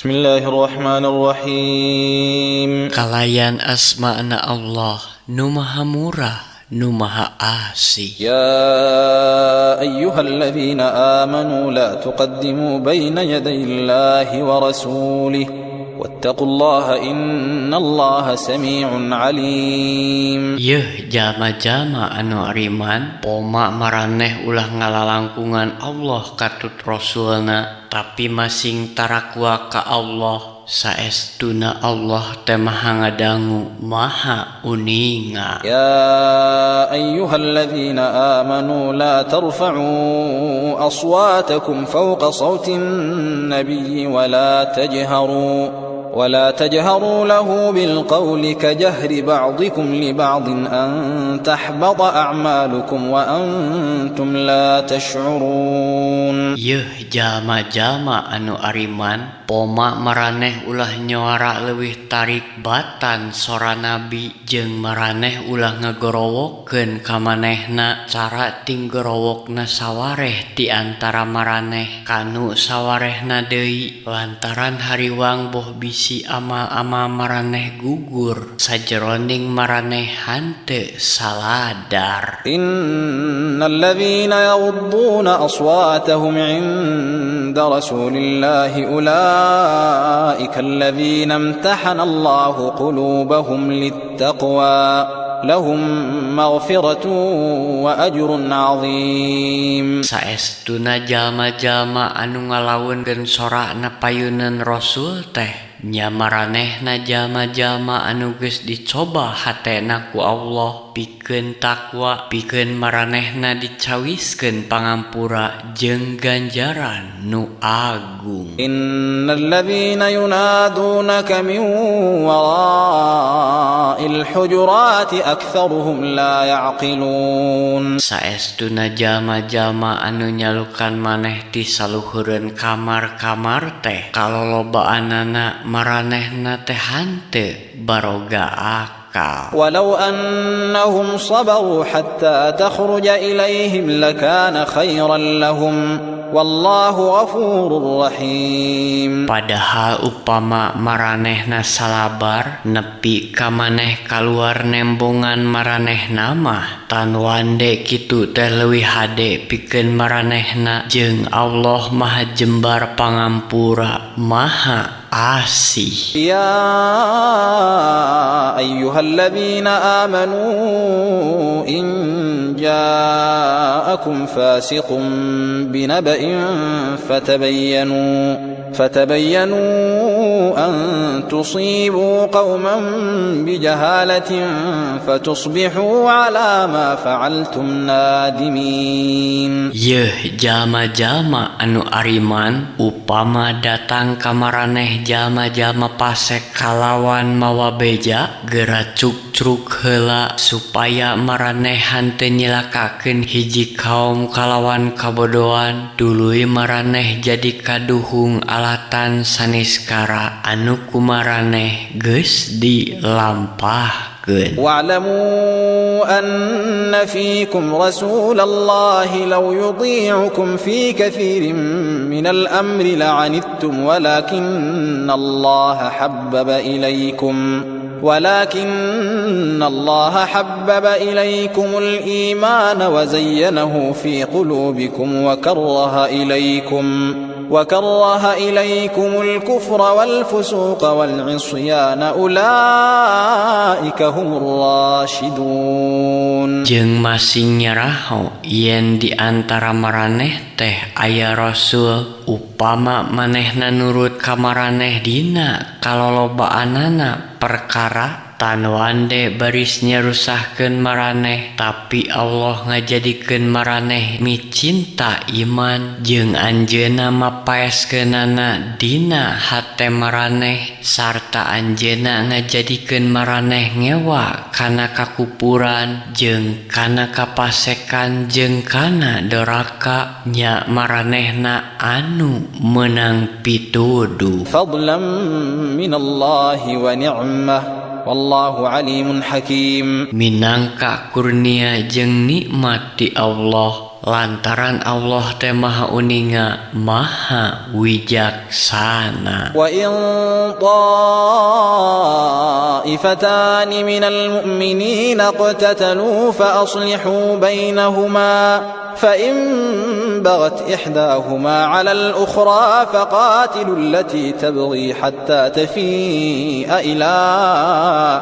Bismillahirrahmanirrahim. Kalayan asmana Allah nu maha murah nu maha asih. يا أيها الذين آمنوا لا تقدموا بين يدي الله ورسوله واتقوا الله إن الله سميع عليم. Yeuh jalma-jalma anu ariman, poma maraneh ulah ngalalangkungan Allah katut Rasulna, tapi masing tarakwa ka Allah. Saestuna Allah teh maha ngadangu, maha uninga. يا أيها الذين آمنوا لا ترفعوا أصواتكم فوق صوت النبي ولا تجهروا له بالقول كجهر بعضكم لبعض أن تحبط أعمالكم وأنتم لا تشعرون. Yeuh jalma-jalma anu ariman, poma maraneh ulah nyoara leuwih tarik batan sora nabi, jeung maraneh ulah ngagorowokeun ka manehna cara tinggorowokna sawareh di antara maraneh kanu sawarehna deui, lantaran hariwang boh bisi amal-amal maraneh gugur sajeroning maraneh hanteu saladar. إن الذين يغضون أصواتهم عند رسول الله أولئك الذين امتحن الله قلوبهم للتقوى لهم مغفرة وأجر عظيم. Saestuna jalma-jalma anu ngalaunkeun sorana payuneun Rasul teh nya maranehna jalma-jalma anu geus dicoba hatena ku Allah pikeun takwa, pikeun maranehna dicawiskeun pangampura jeung ganjaran nu agung. إن الذين ينادونك من وراء الحجرات أكثرهم لا يعقلون. Saestuna jalma-jalma anu nyalukan maneh ti saluhureun kamar-kamar teh kalolobaanana maranehna teh hanteu baroga akal. ولو أنهم صبروا حتى تخرج إليهم لكان خيرا لهم والله غفور رحيم. Padahal upama maranehna salabar nepi ka maneh kaluar nembongan maranehna mah, tan wande kitu teh leuwih hade pikeun maranehna, jeung Allah Maha Jembar Pangampura, Maha Asih. يا أيها الذين آمنوا إن جاءكم فاسق بنبأ فتبينوا أن تصيبوا قوما بجهالة فتصبحوا على ما فعلتم نادمين. Yeuh jalma-jalma anu ariman, upama datang ka maraneh jalma-jalma pasek kalawan mawa beja, gera cukcruk heula supaya maraneh henteu nyilakakeun hiji kaum kalawan kabodohan, tuluy maraneh jadi kaduhung alatan saniskara anu ku maraneh geus dilampahkeun. واعلموا أن فيكم رسول الله لو يطيعكم في كثير من الأمر لعنتم ولكن الله حبب إليكم الإيمان وزينه في قلوبكم وكره إليكم الكفر والفسوق والعصيان أولئك هم الراشدون. Jeung masing nyaraho yen di antara maraneh teh aya rasul. Upama manehna nurut ka maraneh dina kalolobaanana perkara, tan wande baris nyarusahkeun maraneh, tapi Allah ngajadikeun maraneh micinta iman jeung anjeunna mapaeskeunana dina hate maraneh, sarta anjeunna ngajadikeun maraneh ngewa kana kakupuran jeung kana kapasekan jeung kana doraka, nya maranehna anu meunang pituduh. فضلا من الله ونعمة والله عليم حكيم. Minangka kurnia jeung nikmat ti Allah. Lantaran Allah teh Maha Uninga Maha Wijaksana. وإن طائفتان من المؤمنين اقتتلوا فأصلحوا بينهما فإن بغت إحداهما على الأخرى فقاتلوا التي تبغي حتى تفيء إلى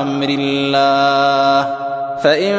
أمر الله فإن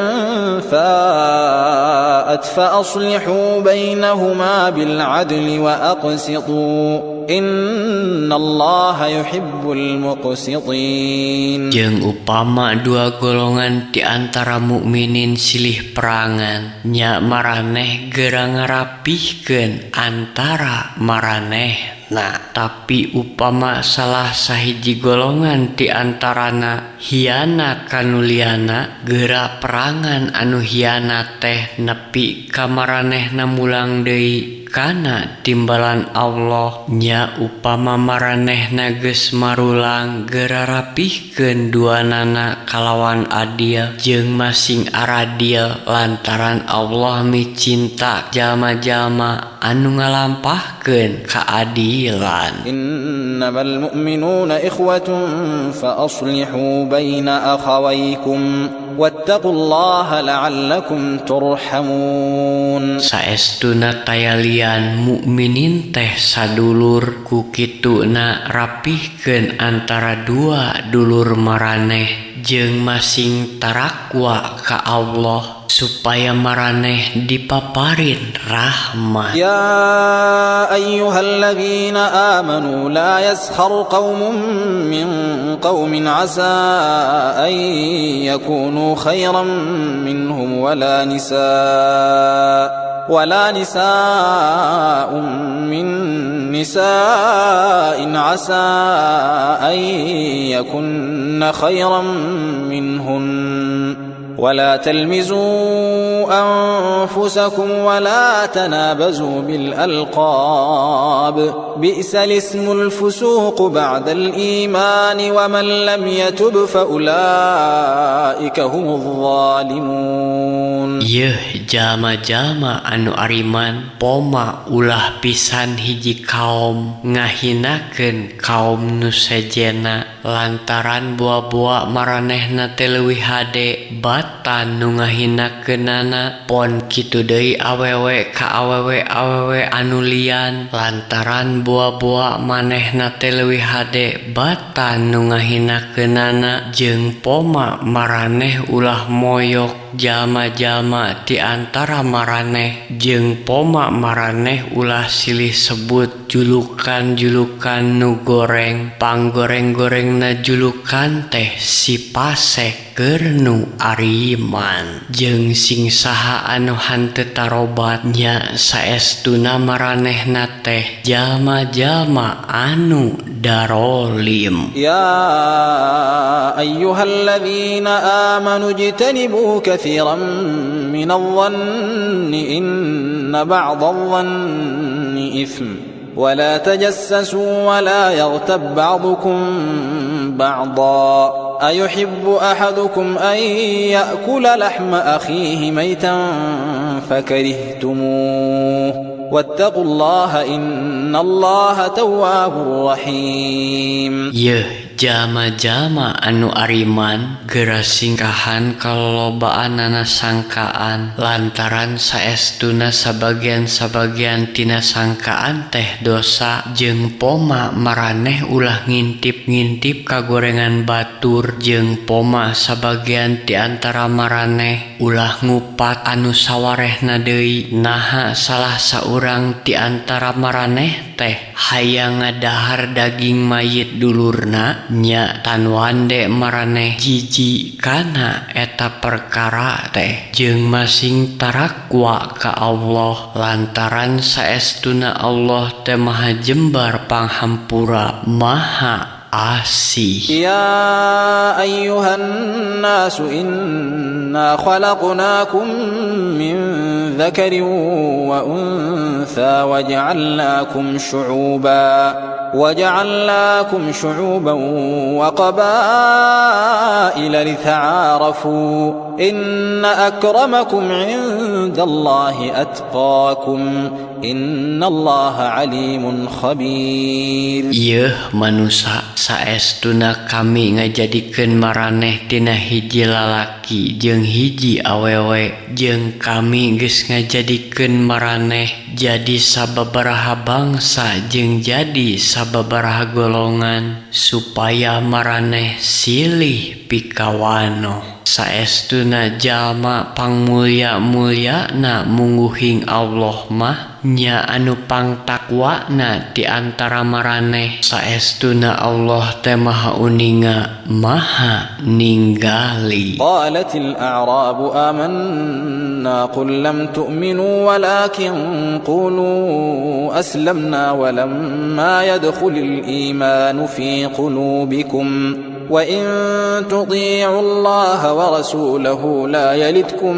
فاءت فأصلحوا بينهما بالعدل وأقسطوا إن الله يحب المقسطين. Jeung upama dua golongan di antara mukminin silih perangan, nya maraneh gera ngarapihkeun antara maranehna. Tapi upama salah sahiji golongan di antarana hianat ka nu lianna, gera perangan anu hianat teh nepi ka maranehna mulang deui kana timbalan Allah. Nya upama maranehna geus marulang, gera rapihkeun duanana kalawan adil jeung masing aradil, lantaran Allah micinta jalma-jalma anu ngalampahkeun keadilan. إنما المؤمنون إخوة فأصلحوا بين أخويكم واتقوا الله لعلكم ترحمون. Saestuna taya lian mukminin teh sadulur, ku kituna rapihkeun antara dua dulur maraneh jeung masing tarakwa ka Allah supaya maraneh dipaparin rahmat. يا أيها الذين آمنوا لا يسخر قوم من قوم عسى أن يكونوا خيرا منهم ولا نساء من نساء عسى أن يكن خيرا منهن ولا تلمزوا أنفسكم ولا تنابزوا بالألقاب بئس الاسم الفسوق بعد الإيمان ومن لم يتب فأولئك هم الظالمون. Yeuh jalma-jalma anu ariman, poma ulah pisan hiji kaum ngahinakeun kaum nu sejenna lantaran boa-boa maranehna teh leuwih hade batan nu ngahinakeunana. Pon kitu deui awewe ka awewe awewe anu lian lantaran boa-boa manehna teh leuwih hade batan nu ngahinakeunana. Jeung poma maraneh ulah moyok jalma-jalma di antara maraneh, jeung poma maraneh ulah silih sebut julukan-julukan nu goreng. Panggoreng-gorengna julukan teh si pasek keur nu ariman. Jeung sing saha anu hanteu tarobat, nya saestuna maranehna teh jalma-jalma anu darolim. يا أيها الذين آمنوا اجتنبوا كثيرا من الظن إن بعض الظن إثم ولا تجسسوا ولا يغتب بعضكم بعضا أيحب أحدكم أن يأكل لحم أخيه ميتا فكرهتموه واتقوا الله إن الله تواب رحيم. Yeuh jalma-jalma anu ariman, gera singkahan kalolobaanana sangkaan, lantaran saestuna sabagian-sabagian tina sangkaan teh dosa. Jeung poma maraneh ulah ngintip-ngintip kagorengan batur, jeung poma sabagian di antara maraneh ulah ngupat anu sawarehna deui. Naha salah saurang di antara maraneh teh hayang ngadahar daging mayit dulurna? Nya tanwande maraneh jiji kana eta perkara teh jeung masing tarakwa ka Allah, lantaran saestuna Allah teh Maha Jembar Panghampura, Maha Asih. يا أيها الناس إنا خلقناكم من ذكر وأنثى وجعلناكم شعوبا وقبائل لتعارفوا إن أكرمكم عند الله أتقاكم إن الله عليم خبير. Yeuh manusa, saestuna kami ngajadikeun maraneh tina hiji lalaki jeung hiji awewe, jeung kami geus ngajadikeun maraneh jadi sababaraha bangsa jeung jadi sababaraha golongan supaya maraneh silih pikawanoh. Saestuna jalma pangmulya-mulyana mungguhing Allah mah nya anu pangtakwana di antara maraneh. Saestuna Allah teh Maha Uninga, Maha Ninggali. قالت الأعراب آمنا قل لم تؤمنوا ولكن قولوا أسلمنا ولما يدخل الإيمان في قلوبكم وإن تطيعوا الله ورسوله لا يلتكم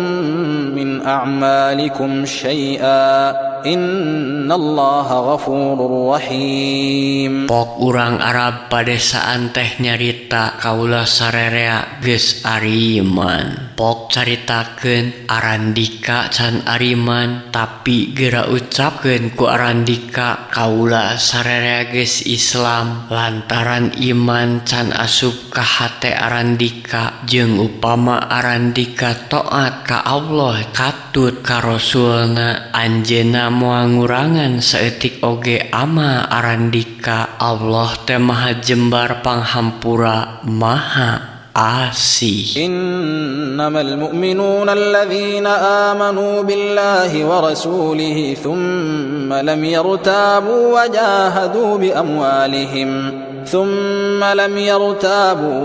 من أعمالكم شيئا إن الله غفور رحيم. Pok urang Arab padesaan teh nyarita, "Kaula sarerea geus ariman." Pok caritakeun, "Arandika can ariman." Tapi geura ucapkeun ku arandika, "Kaula sarerea geus Islam," lantaran iman can asup ka hate arandika. Jeung upama arandika taat ka Allah katut ka Rasulna, anjeunna moal ngurangan saeutik oge amal arandika. Allah teh Maha Jembar panghampura, Maha Asih. إنما المؤمنون الذين آمنوا بالله ورسوله ثم لم يرتابوا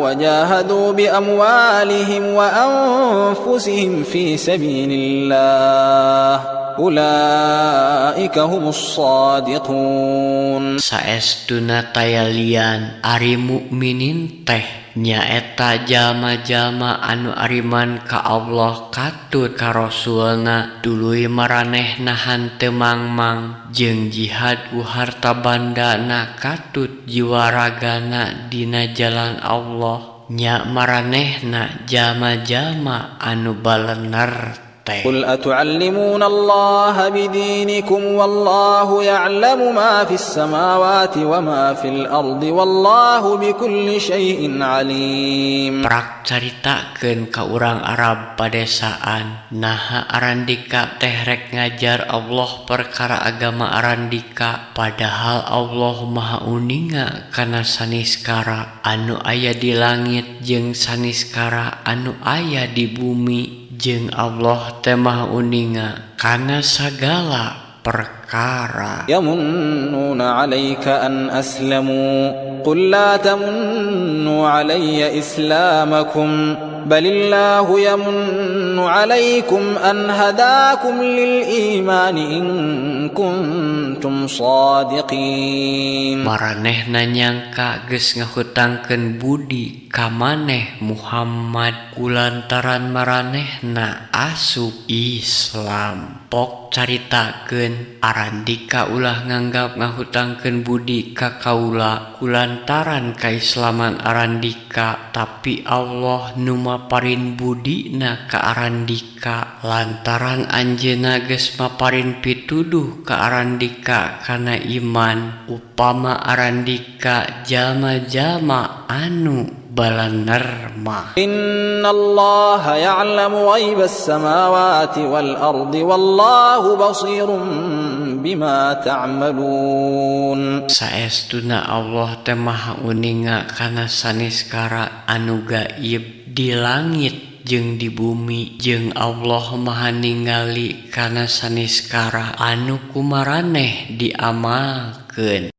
وجاهدوا بأموالهم وأنفسهم في سبيل الله أولئك هم الصادقون. Saestuna taya lian, ari mukminin teh nyaeta jalma-jalma anu ariman ka Allah katut ka Rasulna, tuluy maranehna henteu mangmang jeung jihad ku harta bandana katut jiwa ragana dina jalan Allah, nya maranehna jalma-jalma anu balener teh. قل أتعلمون الله بدينكم والله يعلم ما في السماوات وما في الأرض والله بكل شيء عليم. Prak caritakeun ka urang Arab padesaan, "Naha arandika teh rek ngajar Allah perkara agama arandika, padahal Allah Maha Uninga kana saniskara anu aya di langit jeung saniskara anu aya di bumi, jeung Allah teh Maha Uninga kana sagala perkara?" يمنون عليك أن أسلموا قل لا تمنوا علي إسلامكم بل الله يمن عليكم أن هداكم للإيمان إن كنتم صادقين. Maranehna nyangka geus ngahutangkeun budi ka maneh Muhammad kulantaran maranehna asup Islam. Pok caritakeun, "Arandika ulah nganggap ngahutangkeun budi ka kaula kulantaran kaislaman arandika, tapi Allah nu maparin budina ka arandika lantaran anjeunna geus maparin pituduh ka arandika kana iman, upama arandika jalma-jalma anu balener mah." إن الله يعلم غيب السماوات والأرض والله بصير بما تعملون. Saestuna Allah teh Maha Uninga kana saniskara anu gaib di langit jeung di bumi, jeung Allah Maha ningali kana saniskara anu ku maraneh diamalkeun.